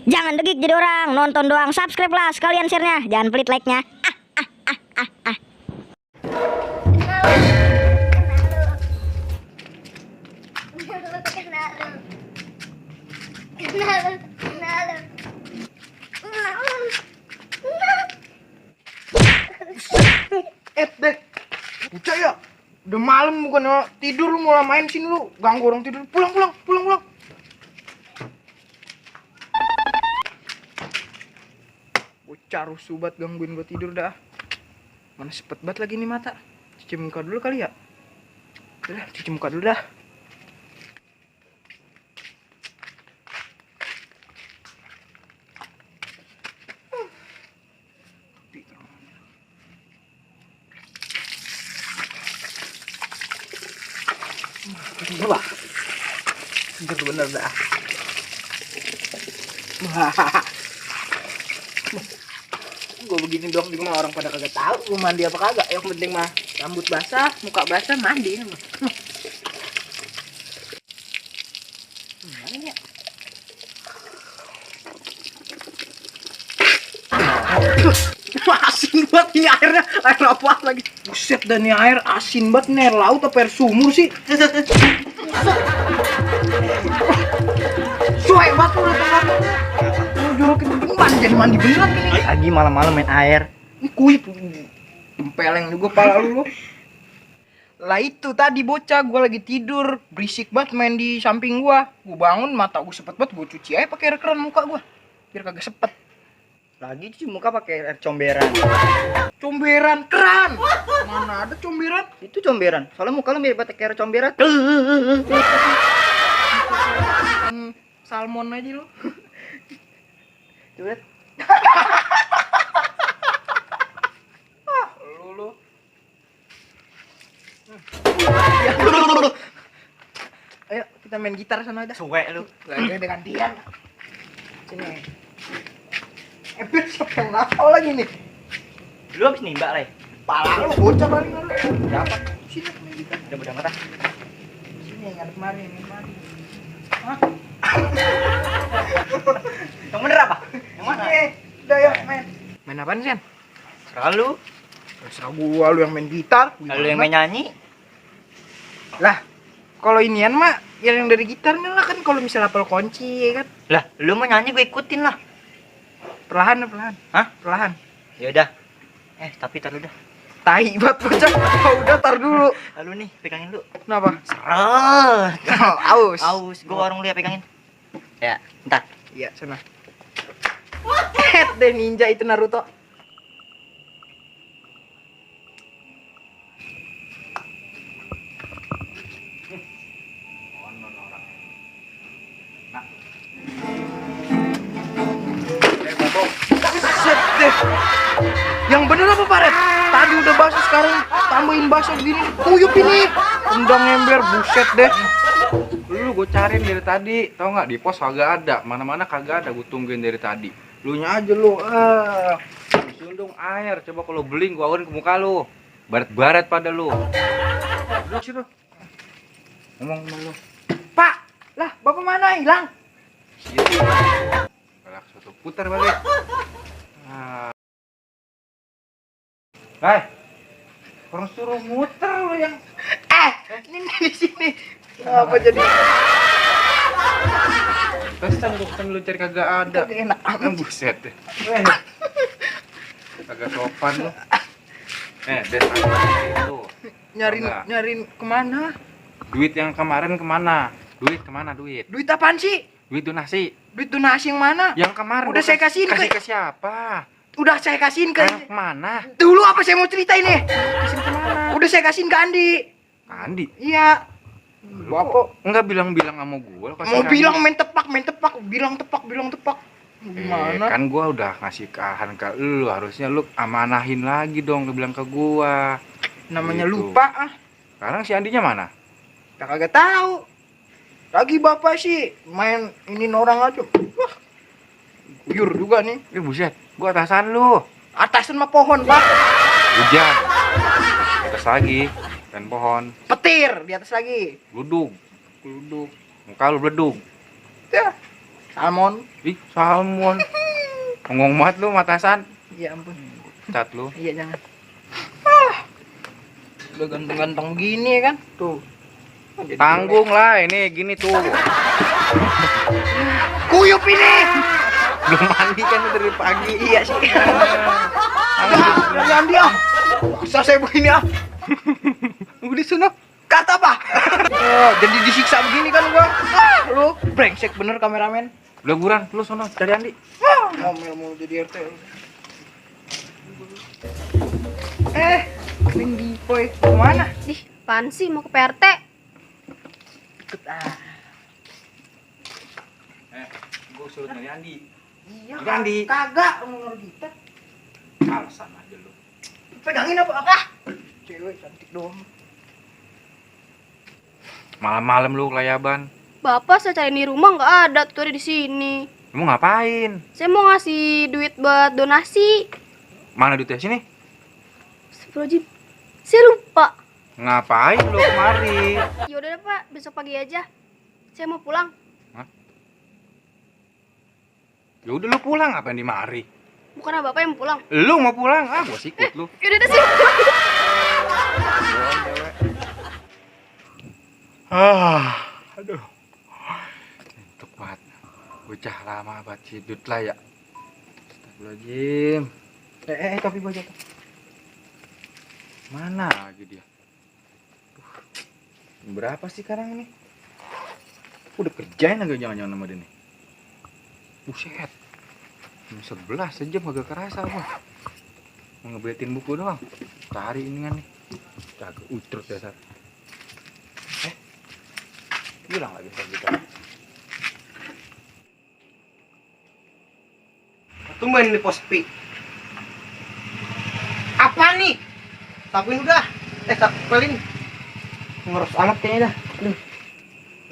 Jangan degik jadi orang, nonton doang, subscribe lah sekalian share-nya, jangan pelit like-nya. Deh, bocah ya. Udah malam bukan tidur lu malah main sini lu. Ganggu orang tidur. Pulang. Bocah rusuh banget gangguin gua tidur dah. Mana sepet banget lagi nih mata. Cuci muka dulu kali ya. Udah, cuci muka dulu dah. Wah, bener dah. Gue begini dong juga mah orang pada kagak tahu gue mandi apa kagak. Yang penting mah rambut basah, muka basah, mandi. Gimana ya? Asin banget ini airnya. Air apa lagi? Buset, dan ini air asin banget nih. Air laut apa air sumur sih? Cuek banget lu datang. Lu jorokin beneran jadi mandi beneran nih. Lagi malam-malam main air. Ini kuit. Tempeleng juga pala lu. Lah itu tadi bocah gua lagi tidur, berisik banget main di samping gua. Gua bangun mata gua sepet banget, gua cuci aja pakai air keran muka gua. Biar kagak sepet. Lagi cuci muka pakai air comberan. Comberan keran. Mana ada comberan? Itu comberan. Soalnya muka lu mirip pakai air comberan. Salmon aja lu. Coba. Lu. Ayo kita main gitar sana aja. Suwe lu. Gak ada gantian. Sini. Siapa yang nakal lagi nih? Lu habis nimba, Le. Pala lu bocah paling lu. Dapat. Sini main gitar. Udah bodoh mata. Sini ngadep kemari. Hah? Yang bener apa? Yang mana? Udah ya main. Main apaan sih? Selalu. Terserah gua, lu yang main gitar. Lalu yang main nyanyi. Lah, kalau inian mah yang dari gitarnya lah kan, kalau misalnya apel kunci ya kan. Lah, lu mau nyanyi gue ikutin lah. Perlahan. Hah? Perlahan. Ya udah. Tapi tar dulu dah. Tai banget bocah. Oh, udah tar dulu. Lalu nih, pegangin dulu. Kenapa? Seret. Aus. Aus, gua warung lu ya pegangin. Ya, entar. Iya, sana. Deh ninja itu Naruto. Set deh. Yang bener apa Pak Red? Tadi udah bakso, sekarang tambahin bakso gini. Kuyup ini. Undang ember, buset deh. Lu gue cariin dari tadi, tau nggak, di pos kagak ada, mana-mana kagak ada, gue tungguin dari tadi. Lu nya aja lu, sundung air, coba kalau beling gua awarin ke muka lu, baret-baret pada lu. Lu sih lu, ngomong sama lu. Pak, lah bapak mana hilang? Gitu. Galak soto, putar balik. Hai, orang suruh muter lu yang. Ini di sini. Apa jadi? Pesan lu cari kagak ada. Kagak enak amat. Buset deh. Kagak sopan lu. Des itu. Nyariin kemana? Duit yang kemarin kemana? Duit kemana duit? Duit apaan sih? Duit donasi. Duit donasi yang mana? Yang kemarin Udah saya kasihin kasih ke- ke siapa? Udah saya kasihin ke Anak mana? dulu apa saya mau cerita ini? Kasihin kemana? Udah saya kasihin ke Andi. Andi. Iya. Lu kok enggak bilang-bilang sama gua? Mau bilang main tepak, bilang tepak. Gimana? Kan gua udah ngasih keahan ke lu, harusnya lu amanahin lagi dong, lu bilang ke gua. Namanya Gitu. lupa ah. Sekarang si Andinya mana? Ya kagak tahu. Lagi bapak sih main ini orang aja. Wah. Guyur juga nih. Buset, gua atasan lu. Atasan mah pohon, Pak. Hujan. Atas lagi. Dan pohon. Petir di atas lagi. Gludug. Muka lu beledug. Ya. Salmon. Ih, salmon. Ngomong banget lu matasan. Ya ampun. Cat lu. Iya jangan. Udah ganteng-ganteng begini ya kan? Tuh. Tanggung lah ini gini tuh. Kuyup ini. Belum mandi kan lu dari pagi. Iya sih. Jangan dia. Bisa saya begini ah. Udah sana. Kata apa? Oh, jadi disiksa begini kan gua. Lu brengsek bener kameramen. Udah buran, lu sono cari Andi. Ngomel mau jadi RT. Kling di poy. Kemana? Ih, apaan sih mau ke PRT? Ikut ah. Gua suruh nyari Andi. Iya. Andi. Kagak mau ngurus kita. Alasan aja lu. Pegangin apa? Cewek cantik doang. Malam-malam lu kelayaban. Bapak saya cari di rumah nggak ada, tuh ada di sini. Kamu ngapain? Saya mau ngasih duit buat donasi. Mana duitnya sini? Astagfirullahaladzim, saya lupa. Ngapain lu kemari? Yaudah deh Pak, besok pagi aja. Saya mau pulang. Ya udah lu pulang, apa yang di mari? Bukan Bapak yang mau pulang. Lu mau pulang? Ah, gua sikut lu. Yaudah deh sih. Aduh. Ngantuk banget. Bocah lama banget hidut lah ya. Astagfirullahaladzim. Tapi gua jatuh. Mana lagi dia? Berapa sih sekarang ini? Udah kerjain agak jangan-jangan sama dia nih. Buset. Jam 11 sejam agak kerasa apa. Mau ngebeletin buku doang. Cari ini kan nih. Jaga utrut dasar. Hilang lagi kita. Tumben di pos pi. Apa nih? Sapuin udah. Sapelin. Ngurus amat kayaknya dah.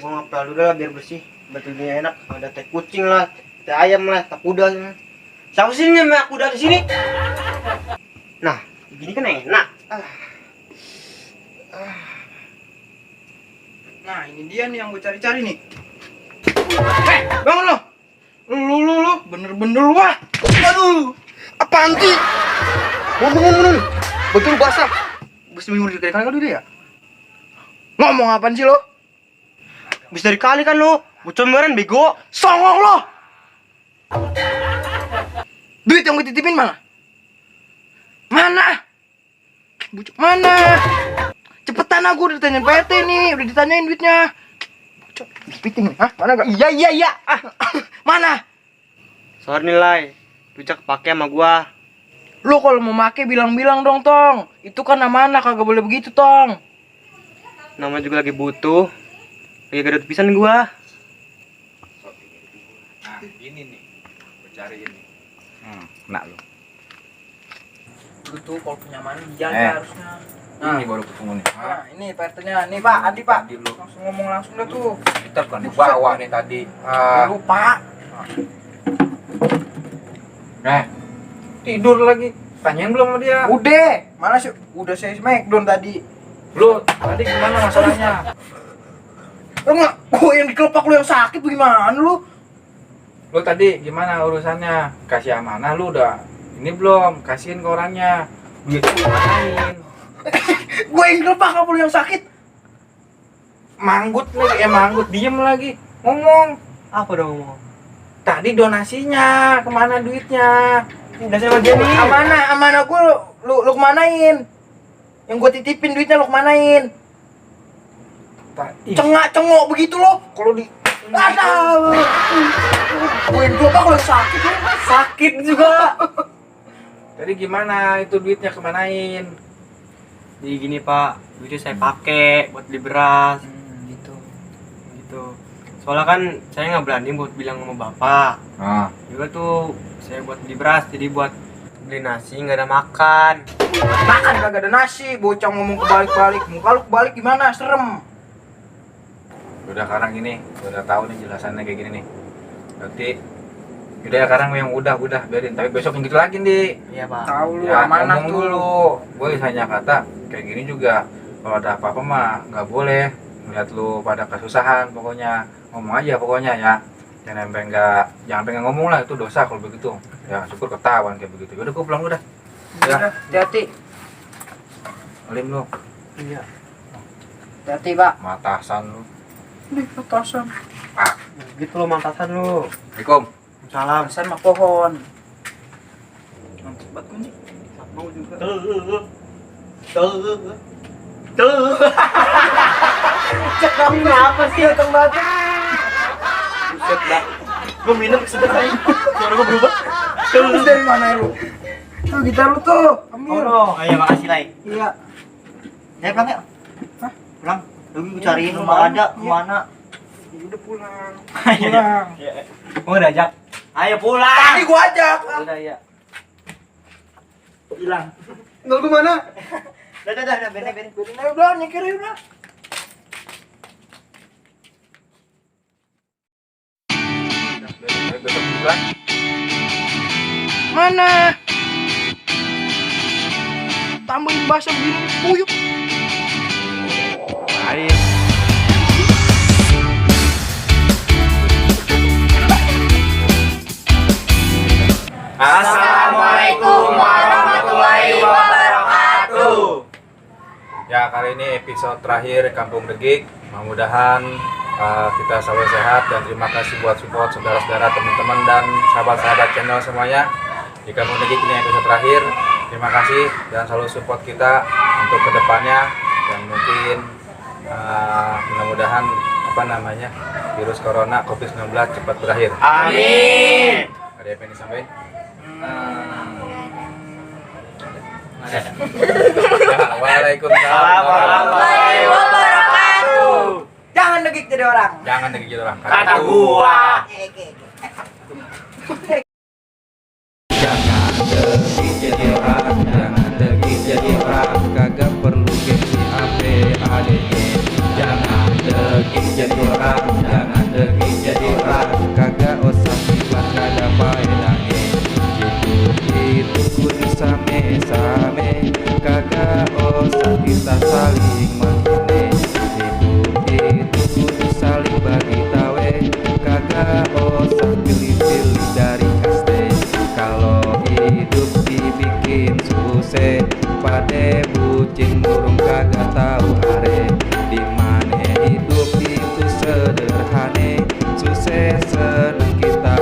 Gua ngapel dulu lah biar bersih. Betulnya enak. Ada teh kucing lah, teh ayam lah, teh kuda. Siapa sih ini sama kuda di sini? Nah, begini kan enak. Nah, ini dia nih yang gue cari-cari nih. Bangun lo. Lu bener-bener wah. Aduh. Apaan sih? Bangun. Betul basah. Bisa minggu dari kali dia ya? Ngomong apaan sih lo? Bisa dari kali kan lo? Bocor meren bego. Songong lo. Duit yang gue titipin mana? Mana? Bucuk mana? Cepetan aku udah ditanyain PRT nih, udah ditanyain duitnya. Bocok, piting nih. Hah? Mana gak? Iya. Mana? Sorry nilai, rujak pakai sama gua. Lo kalau mau make bilang-bilang dong, Tong. Itu kan amanah, kagak boleh begitu, Tong. Nama juga lagi butuh. Lagi gak ada tulisan gua. Nah, ini nih. Gua cari ini. Nak lu. Lu tuh kalau punya mani dijaga harusnya. Nah, ini baru ketemu nih. Nah, ini PRT-nya. Nih, Pak, Andi, Pak. Tadi lu. Langsung ngomong langsung dah tuh. Kita kan dibawa nih tadi. Lupa. Tidur lagi. Tanyain belum sama dia? Udah. Mana sih? Udah saya smackdown tadi. Lu tadi gimana masalahnya? Lu enggak, gua yang dikelopak lu yang sakit bagaimana lu? Lu tadi gimana urusannya? Kasih amanah lu udah ini belum? Kasihin ke orangnya. Duit lu main. Gua yang dikelopak apa lu yang sakit? Manggut lagi, manggut diem lagi. Ngomong. Apa dong ngomong? Tadi donasinya kemana duitnya? Udah sama dia nih. Amanah gua lu kemanain? Yang gua titipin duitnya lu kemanain? Cengak-cengok begitu lo. Kalau di ada. Gua yang dikelopak lu yang sakit lu. Sakit juga. Tadi gimana itu duitnya kemanain? Jadi gini Pak, duitnya saya pakai buat beli beras. Gitu. Soalnya kan saya nggak berani buat bilang sama bapak. Juga tuh saya buat beli beras, jadi buat beli nasi nggak ada makan. Makan kagak ada nasi, bocah ngomong kebalik-balik. Muka lu kebalik gimana? Serem. Udah sekarang gini, udah tahu nih jelasannya kayak gini nih. Berarti udah ya sekarang yang udah biarin. Tapi besok yang gitu lagi nih. Iya Pak. Tahu lu Ya, amanah ngomong tuh. dulu. Gue hanya kata kayak gini juga. Kalau ada apa-apa mah nggak boleh melihat lu pada kesusahan. Pokoknya ngomong aja pokoknya ya. jangan pengen ngomong lah, itu dosa kalau begitu. Ya syukur ketahuan kayak begitu. Udah gue pulang udah. Ya, Hati-hati. Alim lu, Iya. Hati-hati, Pak. matasan lu. Ini petasan. Gitu lo mantasan lu. Assalamualaikum. Salam. Petasan mah pohon. Mantap banget gue nih. Mau juga. Kamu apa sih datang banget? Buset, Pak. Gue minum kesedot aja. Suara gue berubah. Terus dari mana lu? Tuh gitar lu tuh. Ambil. Oh iya makasih Lai. Iya. Ya pulang ya. Hah? Pulang. Lu gue cariin lu nggak ada kemana? Ya udah pulang. Pulang. Mau diajak? Ayo pulang. Tadi gua ajak. Udah ya. Hilang. Nol gua mana? Udah, bener. Biarin aja udah, nyekirin udah. Besok juga. Mana? Tambahin bahasa begini puyuh. Lain. Assalamualaikum warahmatullahi wabarakatuh. Ya, kali ini episode terakhir Kampung Degik. Mudah-mudahan kita selalu sehat, dan terima kasih buat support saudara-saudara, teman-teman, dan sahabat-sahabat channel semuanya. Di Kampung Degik ini episode terakhir. Terima kasih dan selalu support kita untuk kedepannya, dan mungkin mudah-mudahan virus corona COVID-19 cepat berakhir. Amin. Ada apa yang disampaikan? Waalaikumsalam warahmatullahi wabarakatuh. Jangan degik jadi orang. Jangan degik jadi orang. Kata gua. Jangan degik jadi orang, kagak perlu gengsi APADG. Jangan degik jadi orang, jangan degik jadi orang, kagak usah sifat kagak faedahnya. Itu kudu same-same, kagak usah kita saling menghina. Itu kudu saling bagi tawe, kagak usah pilih-pilih dari kaste. Kalau hidup dibikin susah, pade bucin burung kagak tahu